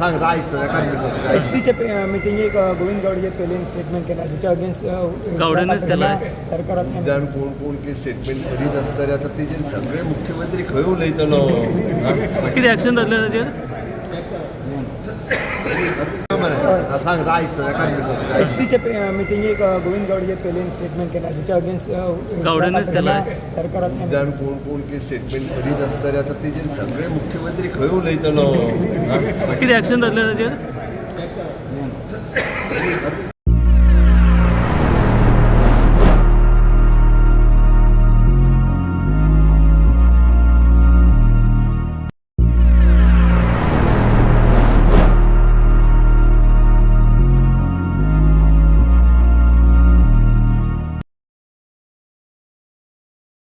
सांग रायत एकाच मिनटात. एस टीच्या मिटिंगेक गोविंद गावडेचे चलयेन स्टेटमेंट केला, तेच्या अगेन्स्ट गावडेनच केला. सरकारात. जाण कोण कोण कितें स्टेटमेंट करीत आसतले, आतां तेजेर सगळे मुख्यमंत्री खंय उलयतलो? कितें एक्शन जातलें ताचेर? मरे, सांग रायत एकाच मिनटात. एस टीच्या मिटिंगेक गोविंद गावडेचे चलयेन स्टेटमेंट केला, तेच्या अगेन्स्ट गावडेनच केला. सरकारात. जाण कोण कोण कितें स्टेटमेंट करीत आसतले, आतां तेजेर सगळे मुख्यमंत्री खंय उलयतलो? कितें एक्शन जातलें ताचेर?